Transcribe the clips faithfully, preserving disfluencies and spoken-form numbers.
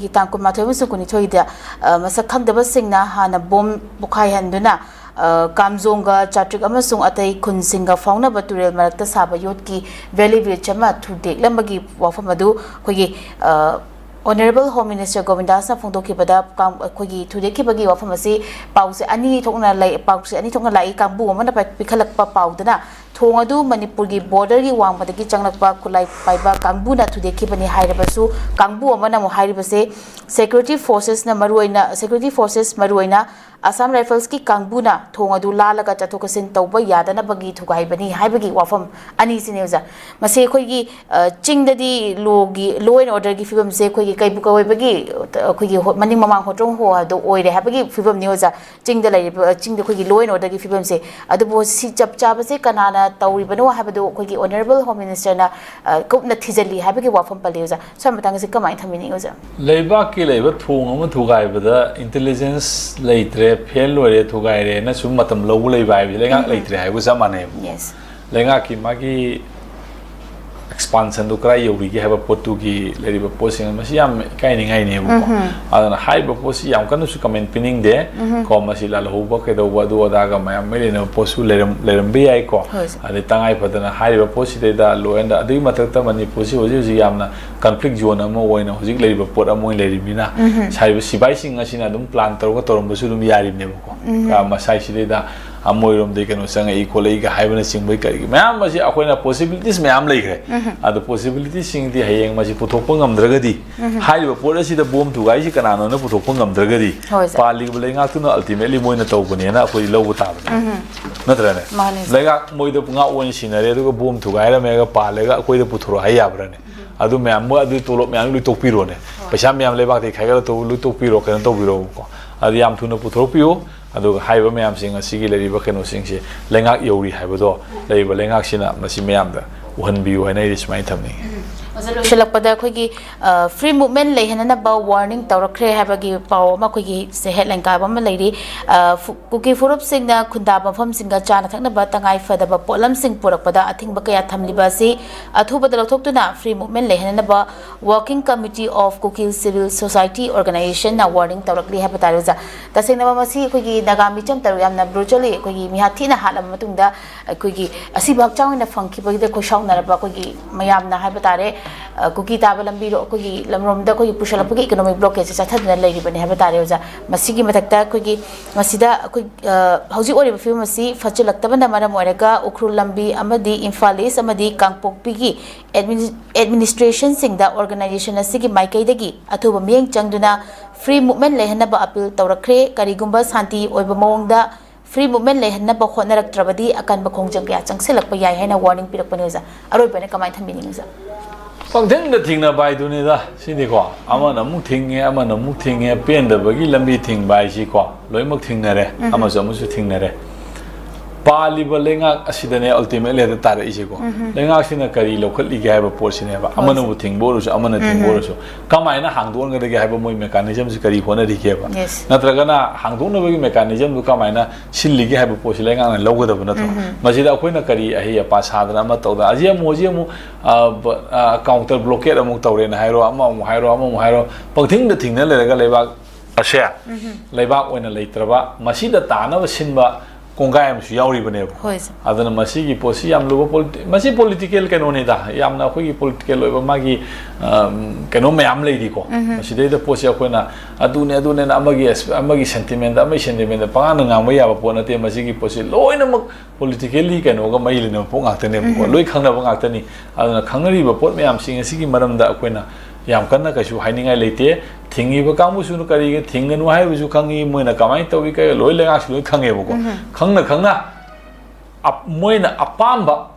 ꯒꯤ ꯇꯥꯡ ꯀꯨꯟꯃꯥꯊꯣꯏ ꯑꯃꯁꯨꯡ ꯀꯨꯟꯅꯤꯊꯣꯏꯗ, ꯑ, ꯃꯁꯛ ꯈꯪꯗꯕꯁꯤꯡꯅ ꯍꯥꯟꯅ ꯕꯣꯝ ꯄꯣꯈꯥꯏꯍꯟꯗꯨꯅ, ꯑ, ꯀꯥꯝꯖꯣꯡꯒ ꯆꯥꯇ꯭ꯔꯤꯛ ꯑꯃꯁꯨꯡ ꯑꯇꯩ ꯈꯨꯟꯁꯤꯡꯒ ꯐꯥꯎꯅꯕ ꯇꯨꯔꯦꯜ ꯃꯔꯛꯇ ꯁꯥꯕ ꯌꯣꯠꯀꯤ valley bridge ꯑꯃ ꯊꯨꯗꯦꯛꯂꯝꯕꯒꯤ ꯋꯥꯐꯝ ꯑꯗꯨ ꯑꯩꯈꯣꯏꯒꯤ, ꯑ, Honourable Home Minister ꯒꯣꯕꯤꯟꯗꯥꯁꯅ ꯐꯣꯡꯗꯣꯛꯈꯤꯕꯗ, ꯀꯥꯡ-, ꯑꯩꯈꯣꯏꯒꯤ ꯊꯨꯗꯦꯛꯈꯤꯕꯒꯤ ꯋꯥꯐꯝ ꯑꯁꯤ ꯄꯥꯎꯁꯦ ꯑꯅꯤ ꯊꯣꯛꯅ ꯂꯩ, ꯄꯥꯎꯁꯦ ꯑꯅꯤ ꯊꯣꯛꯅ ꯂꯥꯛꯏ꯫ ꯀꯥꯡꯕꯨ ꯑꯃꯅ ꯄꯥꯏ-, ꯄꯤꯈꯠꯂꯛꯄ ꯄꯥꯎꯗꯅ ꯊꯣꯡ ꯑꯗꯨ ꯃꯅꯤꯄꯨꯔꯒꯤ border ꯒꯤ ꯋꯥꯡꯃꯗꯒꯤ ꯆꯪꯂꯛꯄ ꯈꯨꯠꯂꯥꯏ ꯄꯥꯏꯕ ꯀꯥꯡꯕꯨꯅ ꯊꯨꯗꯦꯛꯈꯤꯕꯅꯤ ꯍꯥꯏꯔꯕꯁꯨ, ꯀꯥꯡꯕꯨ ꯑꯃꯅ ꯑꯃꯨꯛ ꯍꯥꯏꯔꯤꯕꯁꯦ, security forces ꯅ ꯃꯔꯨꯑꯣꯏꯅ, security forces ꯃꯔꯨꯑꯣꯏꯅ Assam Rifles ꯀꯤ ꯀꯥꯡꯕꯨꯅ ꯊꯣꯡ ꯑꯗꯨ ꯂꯥꯜꯂꯒ ꯆꯠꯊꯣꯛ ꯆꯠꯁꯤꯟ ꯇꯧꯕ ꯌꯥꯗꯅꯕꯒꯤ ꯊꯨꯒꯥꯏꯕꯅꯤ ꯍꯥꯏꯕꯒꯤ ꯋꯥꯐꯝ ꯑꯅꯤꯁꯤꯅꯤ, ꯑꯣꯖꯥ꯫ ꯃꯁꯤ ꯑꯩꯈꯣꯏꯒꯤ, ꯑ, ꯆꯤꯡꯗꯗꯤ law ꯒꯤ, law and order ꯒꯤ ꯐꯤꯕꯝꯁꯦ ꯑꯩꯈꯣꯏꯒꯤ ꯀꯩꯕꯨ ꯀꯋꯣꯏꯕꯒꯤ, ꯑ, ꯑꯩꯈꯣꯏꯒꯤ ꯍꯣ-, ꯃꯅꯤꯡ ꯃꯃꯥꯡ ꯍꯣꯇ꯭ꯔꯣꯡ ꯍꯣ ꯍꯥꯏꯕꯗꯣ ꯑꯣꯏꯔꯦ ꯍꯥꯏꯕꯒꯤ ꯐꯤꯕꯝꯅꯤ, ꯑꯣꯖꯥ꯫ ꯆꯤꯡꯗ ꯂꯩꯔꯤꯕ, ꯆꯤꯡꯗ ꯑꯩꯈꯣꯏꯒꯤ law and order ꯒꯤ ꯐꯤꯕꯝꯁꯦ, ꯑꯗꯨꯕꯨ ꯁꯤ ꯆꯞ ꯆꯥꯕꯁꯦ ꯀꯅꯥꯅ ꯇꯧꯔꯤꯕꯅꯣ ꯍꯥꯏꯕꯗꯨ ꯑꯩꯈꯣꯏꯒꯤ Honourable Home Minister ꯅ, ꯑ, ꯀꯨꯞꯅ ꯊꯤꯖꯤꯜꯂꯤ ꯍꯥꯏꯕꯒꯤ ꯋꯥꯐꯝ ꯄꯜꯂꯤ, ꯑꯣꯖꯥ꯫ ꯁ꯭ꯋꯥꯏ ꯃꯇꯥꯡꯁꯦ ꯀꯃꯥꯏꯅ ꯊꯝꯕꯤꯅꯤꯡꯉꯤ, ꯑꯣꯖꯥ? ꯂꯩꯕꯥꯛꯀꯤ ꯂꯩꯕ ꯊꯣꯡ ꯑꯃ ꯊꯨꯒꯥꯏꯕꯗ intelligence ꯂꯩꯇ꯭ꯔꯦ, fail ꯑꯣꯏꯔꯦ, ꯊꯨꯒꯥꯏꯔꯦꯅ ꯁꯨꯝ ꯃꯇꯝ ꯂꯧꯕ ꯂꯩꯕ ꯍꯥꯏꯕꯁꯤ ꯂꯩꯉꯥꯛ ꯎꯝ꯫ ꯂꯩꯇ꯭ꯔꯦ ꯍꯥꯏꯕꯒ ꯆꯞ ꯃꯥꯟꯅꯩꯕ꯫ Yes꯫ ꯂꯩꯉꯥꯛꯀꯤ ꯃꯥꯒꯤ expansion ꯗꯨ ꯀꯗꯥꯏ ꯌꯧꯔꯤꯒꯦ ꯍꯥꯏꯕ ꯄꯣꯠꯇꯨꯒꯤ ꯂꯩꯔꯤꯕ ꯄꯣꯠꯁꯤꯡ ꯃꯁꯤ ꯌꯥꯝ ꯏꯀꯥꯏꯅꯤꯡꯉꯥꯏꯅꯦꯕꯀꯣ꯫ ꯎꯝꯍꯨꯝ꯫ ꯑꯗꯨꯅ ꯍꯥꯏꯔꯤꯕ ꯄꯣꯠꯁꯤ ꯌꯥꯝ ꯀꯟꯅꯁꯨ comment ꯄꯤꯅꯤꯡꯗꯦ꯫ ꯎꯝꯍꯨꯝ꯫ ꯀꯣ, ꯃꯁꯤ ꯂꯥꯜꯍꯧꯕ ꯀꯩꯗꯧꯕ ꯑꯗꯨ ꯑꯗꯥꯒ ꯃꯌꯥꯝ ꯃꯔꯤ ꯂꯩꯅꯕ ꯄꯣꯠꯁꯨ ꯂꯩꯔꯝ-, ꯂꯩꯔꯝꯕ ꯌꯥꯏꯀꯣ꯫ ꯍꯣꯏ, ꯁꯥꯔ꯫ ꯑꯗꯩ ꯇꯉꯥꯏ ꯐꯗꯅ ꯍꯥꯏꯔꯤꯕ ꯄꯣꯠꯁꯤꯗꯩꯗ law and, ꯑꯗꯨꯒꯤ ꯃꯊꯛꯇ ꯃꯅꯤꯄꯨꯔꯁꯤ ꯍꯧꯖꯤꯛ ꯍꯧꯖꯤꯛ ꯌꯥꯝꯅ conflict zone ꯑꯃ ꯑꯣꯏꯅ ꯍꯧꯖꯤꯛ ꯂꯩꯔꯤꯕ ꯄꯣꯠ ꯑꯃ ꯑꯣꯏꯅ ꯂꯩꯔꯤꯕꯅꯤꯅ, ꯎꯝꯍꯨꯝ꯫ ꯍꯥꯏꯔꯤꯕ ꯁꯤꯕꯥꯏꯁꯤꯡ ꯑꯁꯤꯅ ꯑꯗꯨꯝ plan ꯇꯧꯔꯒ ꯇꯧꯔꯝꯕꯁꯨ ꯑꯗꯨꯝ ꯌꯥꯔꯤꯕꯅꯦꯕꯀꯣ꯫ ꯎꯝꯍꯨꯝ꯫ ꯑ, ꯃꯁꯥꯏꯁꯤꯗꯩꯗ ꯑꯃꯣꯏꯔꯣꯝꯗꯒꯤ ꯀꯩꯅꯣ ꯆꯪꯉꯛꯏ ꯈꯣꯠꯂꯛꯏꯒ ꯍꯥꯏꯕꯅꯆꯤꯡꯕꯒꯤ ꯀꯔꯤꯒꯤ ꯃꯌꯥꯝ ꯑꯁꯤ ꯑꯩꯈꯣꯏꯅ possibilities ꯃꯌꯥꯝ ꯂꯩꯈ꯭ꯔꯦ꯫ ꯎꯝꯍꯨꯝ꯫ ꯑꯗꯣ possibility ꯁꯤꯡꯗꯤ ꯍꯌꯦꯡ ꯃꯁꯤ ꯄꯨꯊꯣꯛꯄ ꯉꯝꯗ꯭ꯔꯒꯗꯤ, ꯎꯝꯍꯨꯝ꯫ ꯍꯥꯏꯔꯤꯕ ꯄꯣꯠ ꯑꯁꯤꯗ ꯕꯣꯝ ꯊꯨꯒꯥꯏꯔꯤꯁꯤ ꯀꯅꯥꯅꯣꯅ ꯄꯨꯊꯣꯛꯄ ꯉꯝꯗ꯭ꯔꯒꯗꯤ, ꯍꯣꯏ, ꯁꯥꯔ꯫ ꯄꯥꯜꯂꯤꯕ ꯂꯩꯉꯥꯛꯇꯨꯅ ultimately ꯃꯣꯏꯅ ꯇꯧꯕꯅꯦꯅ ꯑꯩꯈꯣꯏ ꯂꯧꯕ ꯇꯥꯕꯅꯦ꯫ ꯎꯝꯍꯨꯝ꯫ ꯅꯠꯇ꯭ꯔꯅꯦ? ꯃꯥꯅꯦ, ꯁꯥꯔ꯫ ꯂꯩꯉꯥꯛ ꯃꯣꯏꯗ ꯉꯥꯛ ꯑꯣꯏꯅ ꯁꯤꯟꯅꯔꯦ, ꯑꯗꯨꯒ ꯕꯣꯝ ꯊꯨꯒꯥꯏꯔꯝꯃꯦꯒ ꯄꯥꯜꯂꯦꯒ ꯑꯩꯈꯣꯏꯗ ꯄꯨꯊꯣꯔꯛꯑꯣ ꯍꯥꯏ ꯌꯥꯕ꯭ꯔꯥꯅꯦ? ꯑꯗꯨ ꯃꯌꯥꯝ, ꯃꯣꯏ ꯑꯗꯨ ꯇꯣꯂꯣꯞ ꯃꯌꯥꯝ ꯂꯣꯏ ꯇꯣꯛꯄꯤꯔꯣꯅꯦ꯫ ꯍꯣꯏ꯫ ꯄꯩꯁꯥ ꯃꯌꯥꯝ ꯂꯩꯕꯥꯛꯇꯒꯤ ꯈꯥꯏꯒꯠꯂ ꯇꯧ-, ꯂꯣꯏ ꯇꯣꯛꯄꯤꯔꯣ, ꯀꯩꯅꯣ ꯇꯧꯕꯤꯔꯣꯕꯀꯣ꯫ ꯑꯗꯨ ꯌꯥꯝ ꯊꯨꯅ ꯄꯨꯊꯣꯔꯛꯄꯤꯌꯨ꯫ ꯑꯗꯨꯒ ꯍꯥꯏꯔꯤꯕ ꯃꯌꯥꯝꯁꯤꯡ ꯑꯁꯤꯒꯤ ꯂꯩꯔꯤꯕ ꯀꯩꯅꯣꯁꯤꯡꯁꯦ ꯂꯩꯉꯥꯛ ꯌꯧꯔꯤ ꯍꯥꯏꯕꯗꯣ ꯂꯩꯔꯤꯕ ꯂꯩꯉꯥꯛꯁꯤꯅ ꯃꯁꯤ ꯃꯌꯥꯝꯗ ꯎꯍꯟꯕꯤꯌꯨ ꯍꯥꯏꯅ ꯑꯩꯗꯤ ꯁꯨꯃꯥꯏꯅ ꯊꯝꯅꯤꯡꯉꯤ꯫ ꯎꯝ꯫ ꯂꯣꯏꯁꯤꯜꯂꯛꯄꯗ ꯑꯩꯈꯣꯏꯒꯤ, ꯑ, free movement ꯂꯩꯍꯟꯅꯅꯕ warning ꯇꯧꯔꯛꯈ꯭ꯔꯦ ꯍꯥꯏꯕꯒꯤ ꯄꯥꯎ ꯑꯃ ꯑꯩꯈꯣꯏꯒꯤ ꯁꯦ headline ꯀꯥꯕ ꯑꯃ ꯂꯩꯔꯤ꯫ ꯑ, ꯐꯨ-, ꯀꯨꯀꯤ ꯐꯨꯔꯨꯞꯁꯤꯡꯅ ꯈꯨꯟꯗꯥꯕ ꯃꯐꯝꯁꯤꯡꯗ ꯆꯥꯅ ꯊꯛꯅꯕ ꯇꯉꯥꯏ ꯐꯗꯕ ꯄꯣꯠꯂꯝꯁꯤꯡ ꯄꯨꯔꯛꯄꯗ ꯑꯊꯤꯡꯕ ꯀꯌꯥ ꯊꯝꯂꯤꯕ ꯑꯁꯤ ꯑꯊꯨꯕꯗ ꯂꯧꯊꯣꯛꯇꯨꯅ free movement ꯂꯩꯍꯟꯅꯅꯕ Working Committee of Kuki Civil Society Organization ꯅ warning ꯇꯧꯔꯛꯂꯤ ꯍꯥꯏꯕ ꯇꯥꯔꯦ ꯑꯣꯖꯥ꯫ ꯇꯁꯦꯡꯅꯃꯛ ꯃꯁꯤ ꯑꯩꯈꯣꯏꯒꯤ ꯅꯥꯒꯥ ꯃꯤꯆꯝ ꯇꯔꯨꯛ ꯌꯥꯝꯅ brutally ꯑꯩꯈꯣꯏꯒꯤ ꯃꯤꯍꯥꯠ ꯊꯤꯅ ꯍꯥꯠꯂꯕ ꯃꯇꯨꯡꯗ ꯑꯩꯈꯣꯏꯒꯤ ꯑꯁꯤꯕ ꯍꯛꯆꯥꯡ ꯑꯣꯏꯅ ꯐꯪꯈꯤꯕꯒꯤꯗ ꯑꯩꯈꯣꯏ ꯁꯥꯎꯅꯔꯕ ꯑꯩꯈꯣꯏꯒꯤ ꯃꯌꯥꯝꯅ ꯍꯥꯏꯕ ꯇꯥꯔꯦ, ꯑ, ꯀꯨꯀꯤ ꯇꯥꯕ ꯂꯝꯕꯤꯔꯣ-, ꯑꯩꯈꯣꯏꯒꯤ ꯂꯝꯂꯣꯝꯗ ꯑꯩꯈꯣꯏꯒꯤ ꯄꯨꯁꯜꯂꯛꯄꯒꯤ economic blockade ꯁꯦ ꯆꯠꯊꯗꯨꯅ ꯂꯩꯔꯤꯕꯅꯤ ꯍꯥꯏꯕ ꯇꯥꯔꯦ ꯑꯣꯖꯥ꯫ ꯃꯁꯤꯒꯤ ꯃꯊꯛꯇ ꯑꯩꯈꯣꯏꯒꯤ ꯃꯁꯤꯗ ꯑꯩꯈꯣꯏ, ꯑ, ꯍꯧꯖꯤꯛ ꯑꯣꯏꯔꯤꯕ ꯐꯤꯕꯝ ꯑꯁꯤ ꯐꯠꯆꯤꯜꯂꯛꯇꯕꯅ ꯃꯔꯝ ꯑꯣꯏꯔꯒ ꯎꯈ꯭ꯔꯨꯜ ꯂꯝꯕꯤ ꯑꯃꯗꯤ ꯏꯝꯐꯥꯜ ꯏꯁ ꯑꯃꯗꯤ ꯀꯥꯡꯄꯣꯛꯄꯤꯒꯤ ꯑꯦꯗꯃꯤꯅꯤ-, administration ꯁꯤꯡꯗ organization ꯑꯁꯤꯒꯤ ꯃꯥꯏꯀꯩꯗꯒꯤ ꯑꯊꯨꯕ ꯃꯤꯠꯌꯦꯡ ꯆꯪꯗꯨꯅ free movement ꯂꯩꯍꯟꯅꯕ appeal ꯇꯧꯔꯛꯈ꯭ꯔꯦ꯫ ꯀꯔꯤꯒꯨꯝꯕ ꯁꯥꯟꯇꯤ ꯑꯣꯏꯕ ꯃꯑꯣꯡꯗ free movement ꯂꯩꯍꯟꯅꯕ ꯍꯣꯠꯅꯔꯛꯇ꯭ꯔꯕꯗꯤ ꯑꯀꯟꯕ ꯈꯣꯡꯖꯪ ꯀꯌꯥ ꯆꯪꯁꯤꯜꯂꯛꯄ ꯌꯥꯏ ꯍꯥꯏꯅ warning ꯄꯤꯔꯛꯄꯅꯤ ꯑꯣꯖꯥ꯫ ꯑꯔꯣꯏꯕ ꯑꯣꯏꯅ ꯀꯃꯥꯏꯅ ꯊꯝꯕꯤꯅꯤꯡꯉꯤ ꯑꯣꯖꯥ? ꯄꯪꯊꯤꯡꯗ ꯊꯤꯡꯅꯕ ꯍꯥꯏꯗꯨꯅꯤꯗ ꯁꯤꯅꯤꯀꯣ꯫ ꯑꯃꯅ ꯑꯃꯨꯛ ꯊꯤꯡꯉꯦ, ꯑꯃꯅ ꯑꯃꯨꯛ ꯊꯤꯡꯉꯦ, ꯄꯦꯟꯗꯕꯒꯤ ꯂꯝꯕꯤ ꯊꯤꯡꯕ ꯍꯥꯏꯁꯤꯀꯣ꯫ ꯂꯣꯏꯅꯃꯛ ꯊꯤꯡꯅꯔꯦ, ꯎꯝ꯫ ꯑꯃꯁꯨ ꯑꯃꯁꯨ ꯊꯤꯡꯅꯔꯦ꯫ ꯄꯥꯜꯂꯤꯕ ꯂꯩꯉꯥꯛ ꯑꯁꯤꯗꯅꯦ ultimately ꯍꯦꯛꯇ ꯇꯥꯔꯛꯏꯁꯦꯀꯣ꯫ ꯎꯝ꯫ ꯂꯩꯉꯥꯛꯁꯤꯅ ꯀꯔꯤ ꯂꯧꯈꯠꯂꯤꯒꯦ ꯍꯥꯏꯕ ꯄꯣꯠꯁꯤꯅꯦꯕ꯫ ꯍꯣꯏ꯫ ꯑꯃꯅꯕꯨ ꯊꯤꯡꯕ ꯑꯣꯏꯔꯁꯨ, ꯑꯃꯅ ꯊꯤꯡꯕ ꯎꯝ꯫ ꯑꯣꯏꯔꯁꯨ, ꯀꯃꯥꯏꯅ ꯍꯥꯡꯗꯣꯛꯍꯟꯒꯗꯒꯦ ꯍꯥꯏꯕ ꯃꯣꯏ mechanism ꯁꯤ ꯀꯔꯤ ꯍꯣꯠꯅꯔꯤꯒꯦꯕ? Yes꯫ ꯅꯠꯇ꯭ꯔꯒꯅ ꯍꯥꯡꯗꯣꯛꯅꯕꯒꯤ mechanism ꯗꯨ ꯀꯃꯥꯏꯅ ꯁꯤꯜꯂꯤꯒꯦ ꯍꯥꯏꯕ ꯄꯣꯠꯁꯤ ꯂꯩꯉꯥꯛꯅ ꯂꯧꯒꯗꯕ ꯅꯠꯇ꯭ꯔꯣ? ꯎꯝ꯫ ꯃꯁꯤꯗ ꯑꯩꯈꯣꯏꯅ ꯀꯔꯤ ꯑꯍꯩ ꯑꯄꯥ ꯁꯥꯗꯅ ꯑꯃ ꯇꯧꯗꯅ, ꯑꯁꯤ ꯑꯃꯨꯛ, ꯍꯧꯖꯤꯛ ꯑꯃꯨꯛ, ꯑ, ꯕ-, ꯑ, counter blockade ꯑꯃꯨꯛ ꯇꯧꯔꯦꯅ ꯍꯥꯏꯔꯣ, ꯑꯃ ꯑꯃꯨꯛ ꯍꯥꯏꯔꯣ, ꯑꯃ ꯑꯃꯨꯛ ꯍꯥꯏꯔꯣ, ꯄꯪꯊꯤꯡꯗ ꯊꯤꯡꯅ ꯂꯩꯔꯒ ꯂꯩꯕꯥꯛ ꯑꯁꯦ ꯎꯝ꯫ ꯂꯩꯕꯥꯛ ꯑꯣꯏꯅ ꯂꯩꯇ꯭ꯔꯕ, ꯃꯁꯤꯗ ꯇꯥꯅꯕ ꯁꯤꯟꯕ ꯀꯣꯡꯒꯥꯏ ꯑꯃꯁꯨ ꯌꯥꯎꯔꯤꯕꯅꯦꯕ꯫ ꯍꯣꯏ, ꯁꯥꯔ꯫ ꯑꯗꯨꯅ ꯃꯁꯤꯒꯤ ꯄꯣꯠꯁꯤ ꯌꯥꯝ ꯂꯨꯕ politi-, ꯃꯁꯤ political ꯀꯩꯅꯣꯅꯤꯗ, ꯌꯥꯝꯅ ꯑꯩꯈꯣꯏꯒꯤ political ꯑꯣꯏꯕ ꯃꯥꯒꯤ, ꯑꯝ, ꯀꯩꯅꯣ ꯃꯌꯥꯝ ꯂꯩꯔꯤꯀꯣ꯫ ꯎꯝ꯫ ꯃꯁꯤꯗꯩꯗ ꯄꯣꯠꯁꯤ ꯑꯩꯈꯣꯏꯅ ꯑꯗꯨꯅꯦ, ꯑꯗꯨꯅꯦꯅ ꯑꯃꯒꯤ ꯑꯁ-, ꯑꯃꯒꯤ sentiment, ꯑꯃꯒꯤ sentiment ꯄꯉꯥꯡꯗ ꯉꯥꯡꯕ ꯌꯥꯕ ꯄꯣꯠ ꯅꯠꯇꯦ꯫ ꯃꯁꯤꯒꯤ ꯄꯣꯠꯁꯤ ꯂꯣꯏꯅꯃꯛ politically ꯀꯩꯅꯣꯒ ꯃꯔꯤ ꯂꯩꯅꯕ ꯄꯣꯠ ꯉꯥꯛꯇꯅꯦꯕꯀꯣ꯫ ꯎꯝ꯫ ꯂꯣꯏ ꯈꯪꯅꯕ ꯉꯥꯛꯇꯅꯤ꯫ ꯑꯗꯨꯅ ꯈꯪꯅꯔꯤꯕ ꯄꯣꯠ ꯃꯌꯥꯝꯁꯤꯡ ꯑꯁꯤꯒꯤ ꯃꯔꯝꯗ ꯑꯩꯈꯣꯏꯅ ꯌꯥꯝ ꯀꯟꯅ ꯀꯩꯁꯨ ꯍꯥꯏꯅꯤꯡꯉꯥꯏ ꯂꯩꯇꯦ꯫ ꯊꯤꯡꯉꯤꯕ ꯀꯥꯡꯕꯨꯁꯨꯅ ꯀꯔꯤꯒꯤ ꯊꯤꯡꯒꯅꯨ ꯍꯥꯏꯕꯁꯨ ꯈꯪꯉꯤ, ꯃꯣꯏꯅ ꯀꯃꯥꯏꯅ ꯇꯧꯏ, ꯀꯩ, ꯂꯣꯏ ꯂꯩꯉꯥꯛꯁꯨ ꯂꯣꯏ ꯈꯪꯉꯦꯕꯀꯣ꯫ ꯎꯝ꯫ ꯈꯪꯅ ꯈꯪꯅ ꯑꯞ-, ꯃꯣꯏꯅ ꯑꯄꯥꯝꯕ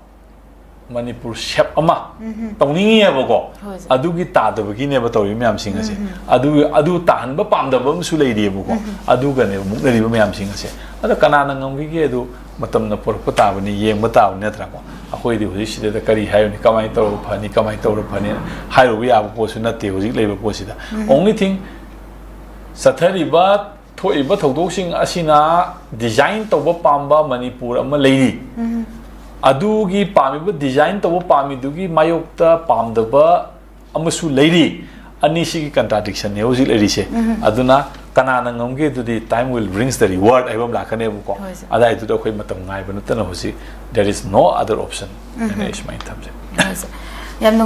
ꯃꯅꯤꯄꯨꯔ shape ꯑꯃ ꯎꯝ꯫ ꯇꯧꯅꯤꯡꯉꯤꯑꯕꯀꯣ꯫ ꯍꯣꯏ, ꯁꯥꯔ꯫ ꯑꯗꯨꯒꯤ ꯇꯥꯗꯕꯒꯤꯅꯦꯕ ꯇꯧꯔꯤꯕ ꯃꯌꯥꯝꯁꯤꯡ ꯑꯁꯦ꯫ ꯎꯝ꯫ ꯑꯗꯨ, ꯑꯗꯨ ꯇꯥꯍꯟꯕ ꯄꯥꯝꯗꯕ ꯑꯃꯁꯨ ꯂꯩꯔꯤꯑꯕꯀꯣ꯫ ꯎꯝ꯫ ꯑꯗꯨꯒꯅꯦꯕ ꯃꯨꯛꯅꯔꯤꯕ ꯃꯌꯥꯝꯁꯤꯡ ꯑꯁꯦ꯫ ꯑꯗ ꯀꯅꯥꯅ ꯉꯝꯈꯤꯒꯦ ꯑꯗꯨ ꯃꯇꯝꯅ ꯄꯨꯔꯛꯄ ꯇꯥꯕꯅꯤ, ꯌꯦꯡꯕ ꯇꯥꯕꯅꯤ, ꯅꯠꯇ꯭ꯔꯥꯀꯣ? ꯑꯩꯈꯣꯏꯗꯤ ꯍꯧꯖꯤꯛ ꯁꯤꯗ ꯀꯔꯤ ꯍꯥꯏꯔꯨꯅꯤ, ꯀꯃꯥꯏꯅ ꯇꯧꯔꯒ ꯐꯅꯤ, ꯀꯃꯥꯏꯅ ꯇꯧꯔꯒ ꯐꯅꯤ ꯍꯥꯏꯔꯨꯕ ꯌꯥꯕ ꯄꯣꯠꯁꯨ ꯅꯠꯇꯦ ꯍꯧꯖꯤꯛ ꯂꯩꯕ ꯄꯣꯠꯁꯤꯗ꯫ Only thing, ꯆꯠꯊꯔꯤꯕ, ꯊꯣꯛꯏꯕ ꯊꯧꯗꯣꯛꯁꯤꯡ ꯑꯁꯤꯅ design ꯇꯧꯕ ꯄꯥꯝꯕ ꯃꯅꯤꯄꯨꯔ ꯑꯃ ꯂꯩꯔꯤ꯫ ꯑꯗꯨꯒꯤ ꯄꯥꯝꯃꯤꯕ, design ꯇꯧꯕ ꯄꯥꯝꯃꯤꯗꯨꯒꯤ ꯃꯥꯌꯣꯛꯇ ꯄꯥꯝꯗꯕ ꯑꯃꯁꯨ ꯂꯩꯔꯤ꯫ ꯑꯅꯤꯁꯤꯒꯤ contradiction ꯅꯦ ꯍꯧꯖꯤꯛ ꯂꯩꯔꯤꯁꯦ꯫ ꯑꯗꯨꯅ ꯀꯅꯥꯅ ꯉꯝꯒꯦ ꯑꯗꯨꯗꯤ time will brings the reward ꯍꯥꯏꯕ ꯑꯃ ꯂꯥꯛꯀꯅꯦꯕꯀꯣ꯫ ꯍꯣꯏ, ꯁꯦ꯫ ꯑꯗꯥꯏꯗꯨꯗ ꯑꯩꯈꯣꯏ ꯃꯇꯝ ꯉꯥꯏꯕ ꯅꯠꯇꯅ ꯍꯧꯖꯤꯛ there is no other option ꯍꯥꯏꯅ ꯑꯩ ꯁꯨꯃꯥꯏꯅ ꯊꯝꯖꯩ꯫ ꯍꯣꯏ, ꯁꯦ꯫ ꯌꯥꯝ